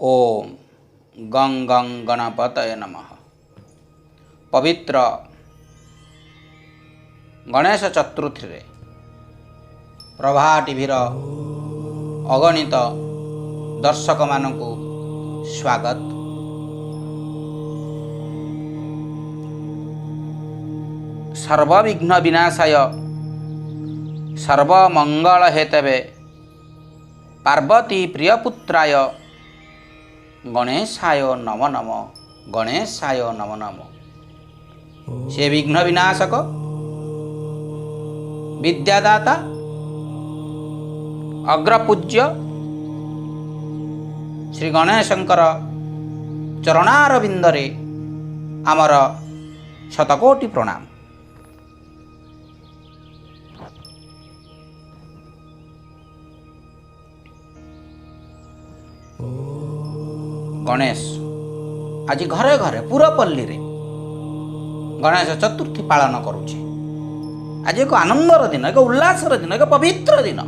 ଓମ୍ ଗଂ ଗଂ ଗଣପତୟେ ନମଃ। ପବିତ୍ର ଗଣେଶ ଚତୁର୍ଥୀରେ ପ୍ରଭା ଟିଭିର ଅଗଣିତ ଦର୍ଶକମାନଙ୍କୁ ସ୍ୱାଗତ। ସର୍ବବିଘ୍ନ ବିନାଶାୟ ସର୍ବମଙ୍ଗଳ ହେତବେ ପାର୍ବତୀ ପ୍ରିୟପୁତ୍ରାୟ ଗଣେଶାୟ ନମ ନମ, ଗଣେଶାୟ ନମ ନମ। ସେ ବିଘ୍ନ ବିନାଶକ, ବିଦ୍ୟାଦାତା, ଅଗ୍ରପୂଜ୍ୟ ଶ୍ରୀ ଗଣେଶଙ୍କର ଚରଣାରବିନ୍ଦରେ ଆମର ଶତକୋଟି ପ୍ରଣାମ। ଗଣେଶ ଆଜି ଘରେ ଘରେ ପୁରପଲ୍ଲୀରେ ଗଣେଶ ଚତୁର୍ଥୀ ପାଳନ କରୁଛେ। ଆଜି ଏକ ଆନନ୍ଦର ଦିନ, ଏକ ଉଲ୍ଲାସର ଦିନ, ଏକ ପବିତ୍ର ଦିନ।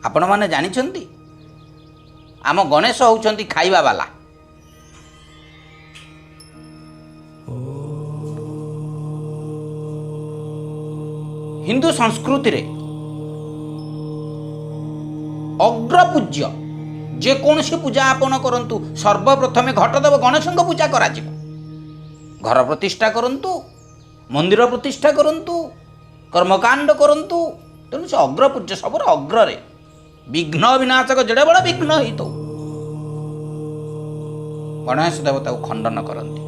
ଆପଣମାନେ ଜାଣିଛନ୍ତି ଆମ ଗଣେଶ ହେଉଛନ୍ତି ଖାଇବା ବାଲା। ହିନ୍ଦୁ ସଂସ୍କୃତିରେ ଅଗ୍ରପୂଜ୍ୟ, ଯେକୌଣସି ପୂଜା ଆପଣ କରନ୍ତୁ ସର୍ବପ୍ରଥମେ ଘଟଦେବ ଗଣେଶଙ୍କ ପୂଜା କରାଯିବ। ଘର ପ୍ରତିଷ୍ଠା କରନ୍ତୁ, ମନ୍ଦିର ପ୍ରତିଷ୍ଠା କରନ୍ତୁ, କର୍ମକାଣ୍ଡ କରନ୍ତୁ, ତେଣୁ ସେ ଅଗ୍ରପୂଜ୍ୟ, ସବୁର ଅଗ୍ରରେ। ବିଘ୍ନ ବିନାଶକ, ଯେଡ଼େ ବଡ଼ ବିଘ୍ନ ହେଇଥାଉ ଗଣେଶ ଦେବତାକୁ ଖଣ୍ଡନ କରନ୍ତି।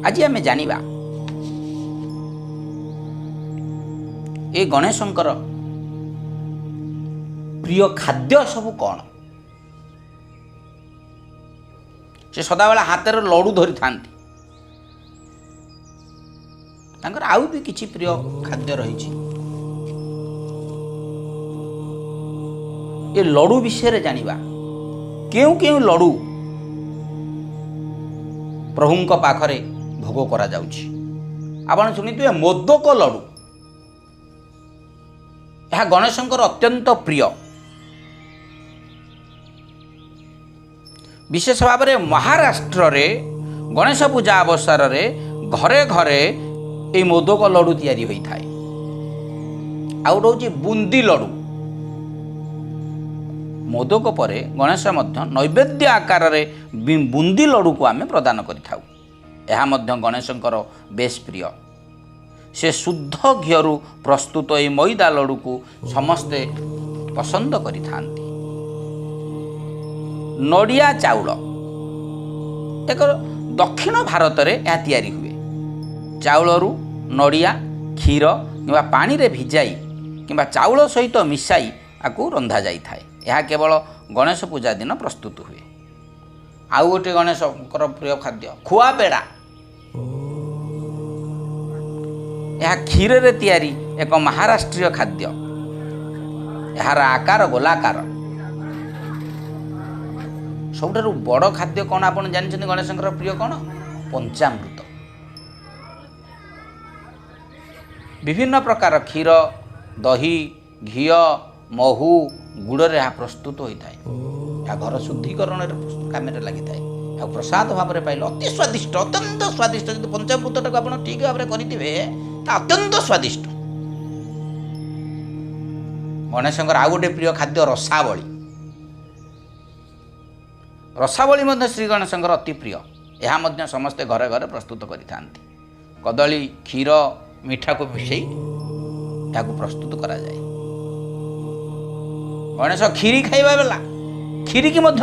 ଆଜି ଆମେ ଜାଣିବା ଏ ଗଣେଶଙ୍କର ପ୍ରିୟ ଖାଦ୍ୟ ସବୁ କ'ଣ। ସେ ସଦାବେଳେ ହାତରେ ଲଡ଼ୁ ଧରିଥାନ୍ତି। ତାଙ୍କର ଆଉ ବି କିଛି ପ୍ରିୟ ଖାଦ୍ୟ ରହିଛି। ଏ ଲଡ଼ୁ ବିଷୟରେ ଜାଣିବା, କେଉଁ କେଉଁ ଲଡ଼ୁ ପ୍ରଭୁଙ୍କ ପାଖରେ ଭୋଗ କରାଯାଉଛି। ଆପଣ ଶୁଣିଥିବେ ମୋଦକ ଲଡ଼ୁ, ଏହା ଗଣେଶଙ୍କର ଅତ୍ୟନ୍ତ ପ୍ରିୟ। ବିଶେଷ ଭାବରେ ମହାରାଷ୍ଟ୍ରରେ ଗଣେଶ ପୂଜା ଅବସରରେ ଘରେ ଘରେ ଏଇ ମୋଦକ ଲଡ଼ୁ ତିଆରି ହୋଇଥାଏ। ଆଉ ଗୋଟେ ହେଉଛି ବୁନ୍ଦି ଲଡ଼ୁ। ମୋଦକ ପରେ ଗଣେଶ ମଧ୍ୟ ନୈବେଦ୍ୟ ଆକାରରେ ବୁନ୍ଦି ଲଡ଼ୁକୁ ଆମେ ପ୍ରଦାନ କରିଥାଉ। ଏହା ମଧ୍ୟ ଗଣେଶଙ୍କର ବେଶ ପ୍ରିୟ। ସେ ଶୁଦ୍ଧ ଘିଅରୁ ପ୍ରସ୍ତୁତ ଏହି ମଇଦା ଲଡ଼ୁକୁ ସମସ୍ତେ ପସନ୍ଦ କରିଥାନ୍ତି। ନଡ଼ିଆ ଚାଉଳ ଏକ ଦକ୍ଷିଣ ଭାରତରେ ଏହା ତିଆରି ହୁଏ। ଚାଉଳରୁ ନଡ଼ିଆ, କ୍ଷୀର କିମ୍ବା ପାଣିରେ ଭିଜାଇ କିମ୍ବା ଚାଉଳ ସହିତ ମିଶାଇ ଆକୁ ରନ୍ଧାଯାଇଥାଏ। ଏହା କେବଳ ଗଣେଶ ପୂଜା ଦିନ ପ୍ରସ୍ତୁତ ହୁଏ। ଆଉ ଗୋଟିଏ ଗଣେଶଙ୍କର ପ୍ରିୟ ଖାଦ୍ୟ ଖୁଆ ପେଡ଼ା। ଏହା କ୍ଷୀରରେ ତିଆରି ଏକ ମହାରାଷ୍ଟ୍ରୀୟ ଖାଦ୍ୟ। ଏହାର ଆକାର ଗୋଲାକାର। ସବୁଠାରୁ ବଡ଼ ଖାଦ୍ୟ କ'ଣ ଆପଣ ଜାଣିଛନ୍ତି? ଗଣେଶଙ୍କର ପ୍ରିୟ କ'ଣ? ପଞ୍ଚାମୃତ। ବିଭିନ୍ନ ପ୍ରକାର କ୍ଷୀର, ଦହି, ଘିଅ, ମହୁ, ଗୁଡ଼ରେ ଏହା ପ୍ରସ୍ତୁତ ହୋଇଥାଏ। ଏହା ଘର ଶୁଦ୍ଧିକରଣରେ କାମରେ ଲାଗିଥାଏ। ଆଉ ପ୍ରସାଦ ଭାବରେ ପାଇଲେ ଅତି ସ୍ୱାଦିଷ୍ଟ, ଅତ୍ୟନ୍ତ ସ୍ୱାଦିଷ୍ଟ। ଯଦି ପଞ୍ଚାମୃତଟାକୁ ଆପଣ ଠିକ୍ ଭାବରେ କରିଥିବେ ତା ଅତ୍ୟନ୍ତ ସ୍ୱାଦିଷ୍ଟ। ଗଣେଶଙ୍କର ଆଉ ଗୋଟେ ପ୍ରିୟ ଖାଦ୍ୟ ରସାବଳୀ। ରସାବଳୀ ମଧ୍ୟ ଶ୍ରୀ ଗଣେଶଙ୍କର ଅତି ପ୍ରିୟ। ଏହା ମଧ୍ୟ ସମସ୍ତେ ଘରେ ଘରେ ପ୍ରସ୍ତୁତ କରିଥାନ୍ତି। କଦଳୀ, କ୍ଷୀର, ମିଠାକୁ ମିଶାଇ ଏହାକୁ ପ୍ରସ୍ତୁତ କରାଯାଏ। ଗଣେଶ କ୍ଷୀରି ଖାଇବା ବେଲା କ୍ଷୀରିକି ମଧ୍ୟ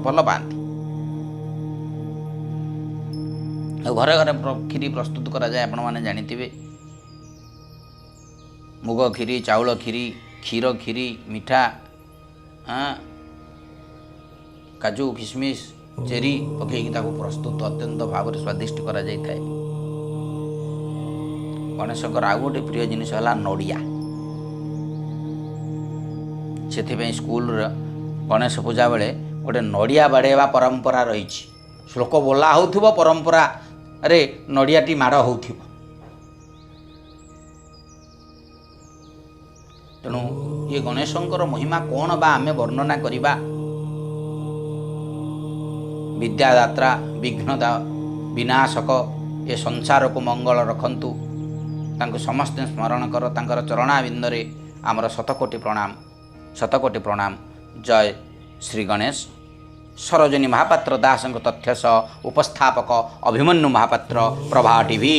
ଭଲ ପାଆନ୍ତି। ଆଉ ଘରେ ଘରେ କ୍ଷୀରି ପ୍ରସ୍ତୁତ କରାଯାଏ, ଆପଣମାନେ ଜାଣିଥିବେ। ମୁଗ କ୍ଷୀରି, ଚାଉଳ କ୍ଷୀରି, କ୍ଷୀର କ୍ଷୀରି, ମିଠା, କାଜୁ, କିସମିସ୍, ଚେରି ପକାଇକି ତାକୁ ପ୍ରସ୍ତୁତ ଅତ୍ୟନ୍ତ ଭାବରେ ସ୍ୱାଦିଷ୍ଟ କରାଯାଇଥାଏ। ଗଣେଶଙ୍କର ଆଉ ଗୋଟେ ପ୍ରିୟ ଜିନିଷ ହେଲା ନଡ଼ିଆ। ସେଥିପାଇଁ ସ୍କୁଲର ଗଣେଶ ପୂଜା ବେଳେ ଗୋଟେ ନଡ଼ିଆ ବାଡ଼େଇବା ପରମ୍ପରା ରହିଛି। ଶ୍ଲୋକ ବୋଲା ହେଉଥିବ, ପରମ୍ପରାରେ ନଡ଼ିଆଟି ମାଡ଼ ହେଉଥିବ। ତେଣୁ ଇଏ ଗଣେଶଙ୍କର ମହିମା କ'ଣ ବା ଆମେ ବର୍ଣ୍ଣନା କରିବା? ବିଦ୍ୟାଦାତ୍ରା, ବିଘ୍ନଦା ବିନାଶକ, ଏ ସଂସାରକୁ ମଙ୍ଗଳ ରଖନ୍ତୁ। ତାଙ୍କୁ ସମସ୍ତେ ସ୍ମରଣ କର। ତାଙ୍କର ଚରଣାବିନ୍ଦରେ ଆମର ଶତକୋଟି ପ୍ରଣାମ, ଶତକୋଟି ପ୍ରଣାମ। ଜୟ ଶ୍ରୀ ଗଣେଶ। ସରୋଜିନୀ ମହାପାତ୍ର ଦାସଙ୍କ ତଥ୍ୟ ସହ ଉପସ୍ଥାପକ ଅଭିମନ୍ୟୁ ମହାପାତ୍ର, ପ୍ରଭା ଟିଭି।